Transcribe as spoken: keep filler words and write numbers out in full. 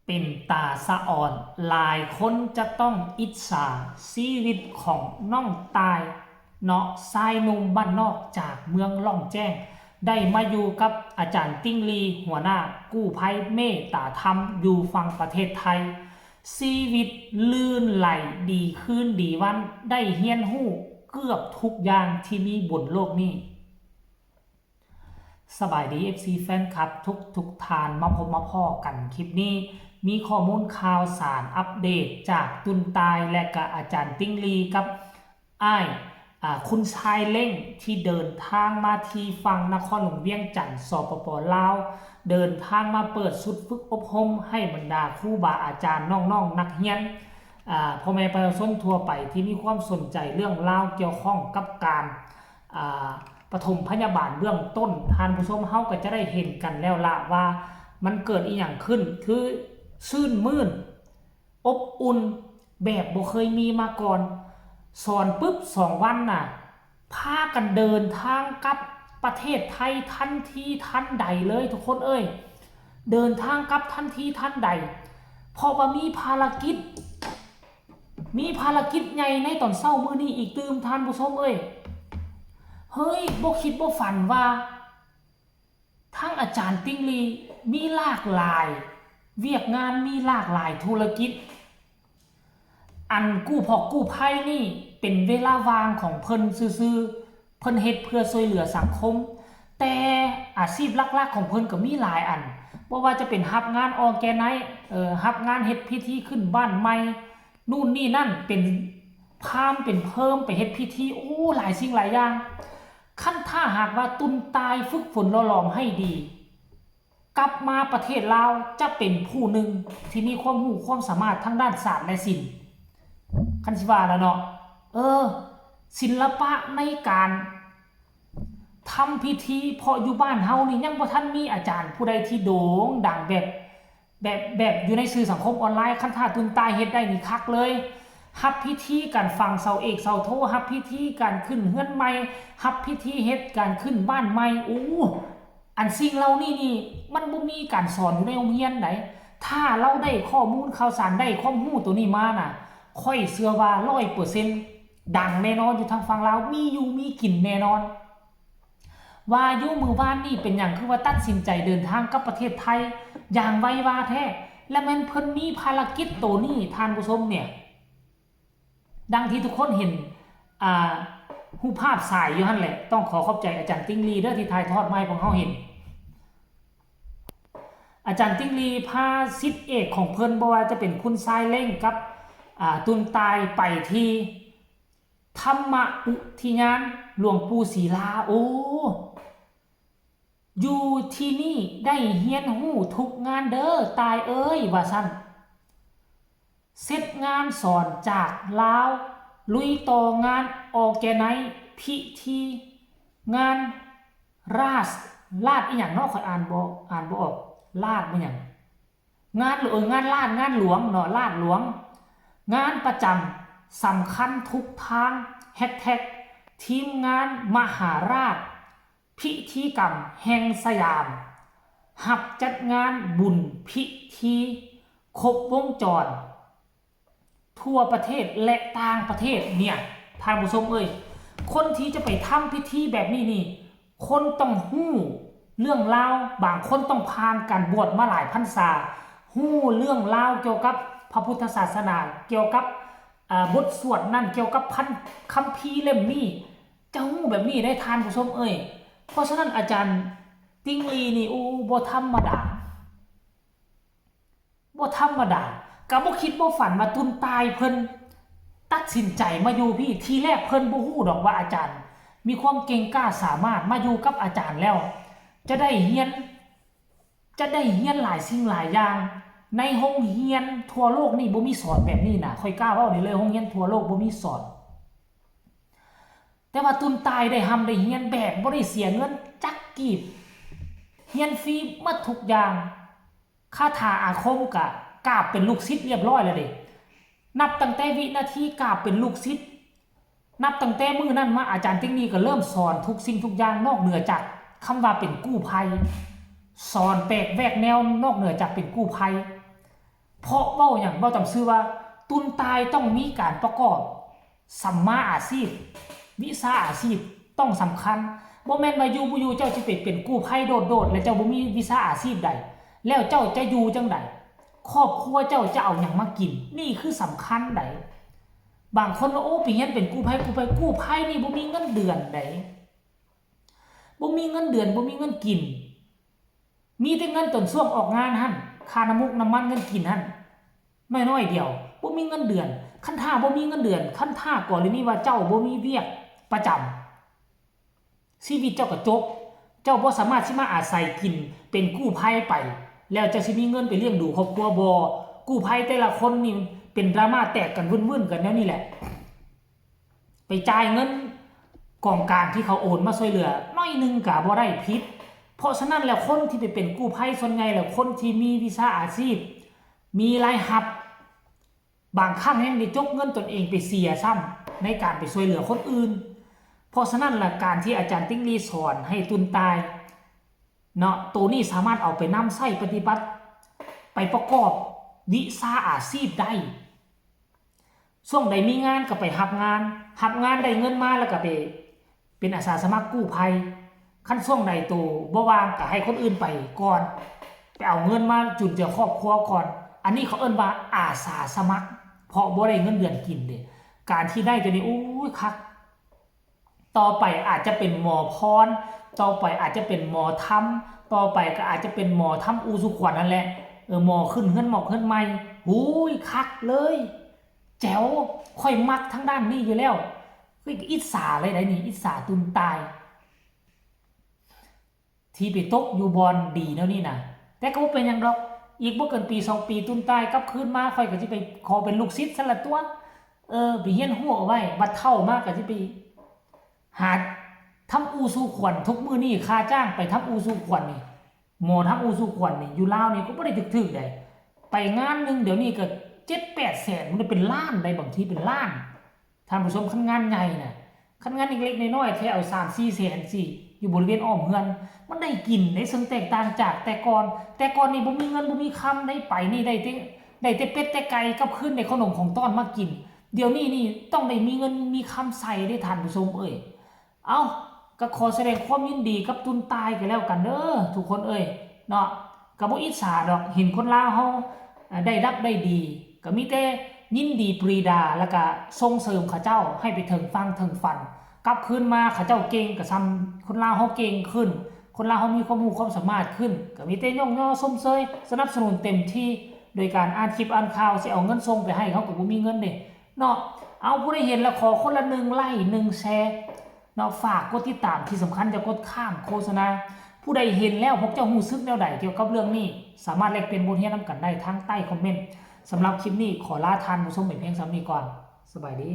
เป็นตาสะออน หลายคนจะต้องอิจฉาชีวิตของน้องตายเนาะ ชายหนุ่มบ้านนอกจากเมืองล่องแจ้ง ได้มาอยู่กับอาจารย์ติ๊งลี หัวหน้ากู้ภัยเมตตาธรรมอยู่ฝั่งประเทศไทย ชีวิตลื่นไหลดีคืนดีวัน ได้เฮียนฮู้เกือบทุกอย่างที่มีบนโลกนี้ สบายดี เอฟซี แฟนคลับทุกทุกท่าน มาพบมาพ้อกันคลิปนี้ มีข้อมูลข่าวสารอัปเดตจากตุนตายและกะอาจารย์ติ๊งลีกับอ้ายอ่าคุณชายเล้งที่เดินทางมาที่ฝั่งนครหลวงเวียงจันทน์ สปป ลาว เดินทางมาเปิดชุดฝึกอบรมให้บรรดาครูบาอาจารย์น้องๆนักเรียนอ่าพ่อแม่ประชาชนทั่วไปที่มีความสนใจเรื่องราวเกี่ยวข้องกับการอ่า ปฐมพยาบาลเบื้องต้น ท่านผู้ชมเฮาก็จะได้เห็นกันแล้วละว่ามันเกิดอีหยังขึ้น คือชื่นมื่น อบอุ่น แบบบ่เคยมีมาก่อน สอนปุ๊บสองวันน่ะ พากันเดินทางกลับประเทศไทยทันทีทันใดเลยทุกคนเอ้ย เดินทางกลับทันทีทันใด เพราะว่ามีภารกิจ มีภารกิจใหญ่ในตอนเช้ามื้อนี้อีกตื่ม ท่านผู้ชมเอ้ย เฮ้ย บ่คิดบ่ฝันว่า ทั้งอาจารย์ติ๊งลีมีหลากหลาย เวียกงานมีหลากหลายธุรกิจ อันกู้พอกกู้ภัยนี่เป็นเวลาว่างของเพิ่นซื่อๆ เพิ่นเฮ็ดเพื่อช่วยเหลือสังคม แต่อาชีพหลักๆของเพิ่นก็มีหลายอัน บ่ว่าจะเป็นรับงานออร์แกไนซ์ เอ่อ รับงานเฮ็ดพิธีขึ้นบ้านใหม่ นู่นนี่นั่น เป็นพราหมณ์เป็นเพิ่มไปเฮ็ดพิธี โอ้ หลายสิ่งหลายอย่าง คันถ้าหากว่าตุนตายฝึกฝนหล่อหลอมให้ดี กลับมาประเทศลาวจะเป็นผู้หนึ่งที่มีความรู้ความสามารถทางด้านศาสตร์และศิลป์ คันสิว่าแล้วเนาะ เออ ศิลปะในการทำพิธี เพราะอยู่บ้านเฮานี่ยังบ่ทันมีอาจารย์ผู้ใดที่โด่งดังแบบ แบบ แบบอยู่ในสื่อสังคมออนไลน์ คันถ้าตุนตายเฮ็ดได้นี่คักเลย รับพิธีการฝังเสาเอกเสาโท รับพิธีการขึ้นเฮือนใหม่ รับพิธีเฮ็ดการขึ้นบ้านใหม่ โอ้ อันสิ่งเหล่านี้นี่มันบ่มีการสอนอยู่ในโรงเรียนใด ถ้าเราได้ข้อมูลข่าวสาร ได้ความรู้ตัวนี้มาน่ะ ข้อยเชื่อว่าร้อยเปอร์เซ็นต์ดังแน่นอน อยู่ทางฝั่งลาว มีอยู่มีกินแน่นอน ว่าอยู่มื้อวานนี่เป็นหยังคือว่าตัดสินใจเดินทางกลับประเทศไทยอย่างไววาแท้ และแม่นเพิ่นมีภารกิจโตนี้ ท่านผู้ชมเนี่ย ดังที่ทุกคนเห็น อ่า รูปภาพสายอยู่หั่นแหละ ต้องขอขอบใจอาจารย์ติ๊งลีเด้อที่ถ่ายทอดมาให้พวกเฮาเห็น อาจารย์ติ๊งลีพาศิษย์เอกของเพิ่น บ่ว่าจะเป็นคุณชายเล้งกับ อ่า ตุนตายไปที่ ธรรมอุทยานหลวงปู่ศิลา โอ้ อยู่ที่นี่ได้เฮียนฮู้ทุกงานเด้อตายเอ้ย ว่าซั่น เสร็จงานสอนจากลาว ลุยต่องานออร์แกไนซ์พิธี งานราช ราชอีหยังเนาะ ข้อยอ่านบ่ อ่านบ่ออก ราชบ่หยัง งานหลวง เออ งานราช งานหลวงเนาะ ราชหลวง งานประจำสำคัญทุกทาง แฮชแท็ก ทีมงานมหาราช พิธีกรรมแห่งสยาม รับจัดงานบุญพิธีครบวงจร ทั่วประเทศและต่างประเทศเนี่ย ท่านผู้ชมเอ้ย คนที่จะไปทำพิธีแบบนี้นี่ คนต้องฮู้เรื่องราว บางคนต้องผ่านการบวชมาหลายพรรษา ฮู้เรื่องราวเกี่ยวกับพระพุทธศาสนา เกี่ยวกับ อ่า บทสวดนั่น เกี่ยวกับพัน คัมภีร์เล่มนี้ จะฮู้แบบนี้ได้ ท่านผู้ชมเอ้ย เพราะฉะนั้นอาจารย์ติ๊งลีนี่ โอ้ บ่ธรรมดา บ่ธรรมดา ก็บ่คิดบ่ฝันว่าตุนตายเพิ่นตัดสินใจมาอยู่พี้ ทีแรกเพิ่นบ่ฮู้ดอกว่าอาจารย์มีความเก่งกล้าสามารถ มาอยู่กับอาจารย์แล้ว จะได้เฮียน จะได้เฮียนหลายสิ่งหลายอย่าง ในโรงเรียนทั่วโลกนี่บ่มีสอนแบบนี้นะ ข้อยกล้าเว้าได้เลย โรงเรียนทั่วโลกบ่มีสอน แต่ว่าตุนตายได้ร่ำได้เฮียนแบบบ่ได้เสียเงินจักกีบ เฮียนฟรีหมดทุกอย่าง คาถาอาคมกะกราบเป็นลูกศิษย์เรียบร้อยแล้วเด้ นับตั้งแต่วินาทีกราบเป็นลูกศิษย์ นับตั้งแต่มื้อนั้นมาอาจารย์ติ๊งลีก็เริ่มสอนทุกสิ่งทุกอย่างนอกเหนือจากคำว่าเป็นกู้ภัย สอนแปลกแหวกแนวนอกเหนือจากเป็นกู้ภัย เพราะเว้าหยัง เว้าตามซื่อว่า ตุนตายต้องมีการประกอบสัมมาอาชีพ วิชาอาชีพต้องสำคัญ บ่แม่นว่าอยู่บ่อยู่เจ้าสิไปเป็นกู้ภัยโดดๆ แล้วเจ้าบ่มีวิชาอาชีพใด แล้วเจ้าจะอยู่จั่งใด ครอบครัวเจ้าจะเอาหยังมากิน นี่คือสำคัญใด บางคนว่า โอ้ ไปเรียนเป็นกู้ภัย กู้ภัย กู้ภัยนี่บ่มีเงินเดือนใด บ่มีเงินเดือน บ่มีเงินกิน มีแต่เงินตอนช่วงออกงานหั่น ค่าน้ำมูกน้ำมันเงินกินหั่น น้อยๆ เดียว บ่มีเงินเดือน คันถ้าบ่มีเงินเดือน คันถ้ากรณีว่าเจ้าบ่มีเวียกประจำ ชีวิตเจ้าก็จบ เจ้าบ่สามารถสิมาอาศัยกินเป็นกู้ภัยไป แล้วเจ้าสิมีเงินไปเลี้ยงดูครอบครัวบ่ กู้ภัยแต่ละคนนี่เป็นดราม่าแตกกันวุ่นๆ กันแนวนี้แหละ ไปจ่ายเงินกองกลางที่เขาโอนมาช่วยเหลือ น้อยหนึ่งก็บ่ได้ผิด เพราะฉะนั้นแล้วคนที่ไปเป็นกู้ภัยส่วนใหญ่แล้วคนที่มีวิชาอาชีพ มีรายรับ บางครั้งยังได้จกเงินตนเองไปเสียซ้ำในการไปช่วยเหลือคนอื่น เพราะฉะนั้นละการที่อาจารย์ติ๊งลี่สอนให้ตุนตายเนาะ ตัวนี้สามารถเอาไปนำใช้ปฏิบัติ ไปประกอบวิชาอาชีพได้ ช่วงใดมีงานก็ไปรับงาน รับงานได้เงินมาแล้วก็ไปเป็นอาสาสมัครกู้ภัย คันช่วงใดโตบ่ว่างก็ให้คนอื่นไปก่อน ไปเอาเงินมาจุนเจือครอบครัวก่อน อันนี้เขาเอิ้นว่าอาสาสมัคร เพราะบ่ได้เงินเดือนกินเด้ การที่ได้ตัวนี้ โอ้ย คัก ต่อไปอาจจะเป็นหมอพร ต่อไปอาจจะเป็นหมอธรรม ต่อไปก็อาจจะเป็นหมอทำอู่สู่ขวัญนั่นแหละ เออ หมอขึ้นเฮือนหมอกเฮือนใหม่ หูย คักเลย แจ๋ว ข้อยมักทางด้านนี้อยู่แล้ว เฮ้ย อิจฉาเลยไดนี่ อิจฉาตุนตาย ที่ไปตกอยู่บ่อนดีแนวนี้นะ แต่ก็บ่เป็นหยังดอก อีกบ่เกินปีสองปีตุนตายกลับคืนมา ข้อยก็สิไปขอเป็นลูกศิษย์ซั่นละตั่ว เออ ไปเรียนรู้เอาไว้ บัดเฒ่ามาก็สิไปหาทำอู่สู่ขวัญ ทุกมื้อนี้ค่าจ้างไปทำอู่สู่ขวัญนี่ หมอทำอู่สู่ขวัญนี่ อยู่ลาวนี่ก็บ่ได้ถูกๆ ใด ไปงานหนึ่งเดี๋ยวนี้ก็เจ็ดแปดแสน มันได้เป็นล้านได้ บางทีเป็นล้าน ท่านผู้ชม คันงานใหญ่น่ะ คันงานเล็กๆ น้อยๆ แถวสามสี่แสนสิ อยู่บริเวณอ้อมเฮือน มันได้กินได้ ซึ่งแตกต่างจากแต่ก่อน แต่ก่อนนี่บ่มีเงินบ่มีคำ ได้ไปนี่ได้แต่ ได้แต่เป็ดแต่ไก่ กลับคืนได้ขนมของต้อนมากิน เดี๋ยวนี้นี่ต้องได้มีเงินมีคำใส่เด้ ท่านผู้ชมเอ้ย เอ้า ก็ขอแสดงความยินดีกับตุนตายกันแล้วกันเด้อ ทุกคนเอ้ย เนาะ ก็บ่อิจฉาดอก เห็นคนลาวเฮา อ่า ได้รับได้ดี ก็มีแต่ยินดีปรีดา แล้วก็ส่งเสริมเขาเจ้าให้ไปเถิงฝั่งเถิงฝัน กลับคืนมาเขาเจ้าเก่งก็ส่ำคนลาวเฮาเก่งขึ้น คนลาวเฮามีความรู้ความสามารถขึ้น ก็มีแต่ยกย่อชมเชย สนับสนุนเต็มที่ โดยการอ่านคลิปอ่านข่าว สิเอาเงินส่งไปให้เขาก็บ่มีเงินเด้ เนาะ เอา ผู้ใดเห็นแล้วขอคนละหนึ่งไลค์ หนึ่งแชร์ เนาะ ฝากกดติดตาม ที่สำคัญอย่ากดข้ามโฆษณา ผู้ใดเห็นแล้วพวกเจ้ารู้สึกแนวใดเกี่ยวกับเรื่องนี้ สามารถแลกเปลี่ยนบทเรียนนำกันได้ทางใต้คอมเมนต์ สำหรับคลิปนี้ขอลาท่านผู้ชมไปเพียงส่ำนี้ก่อน สบายดี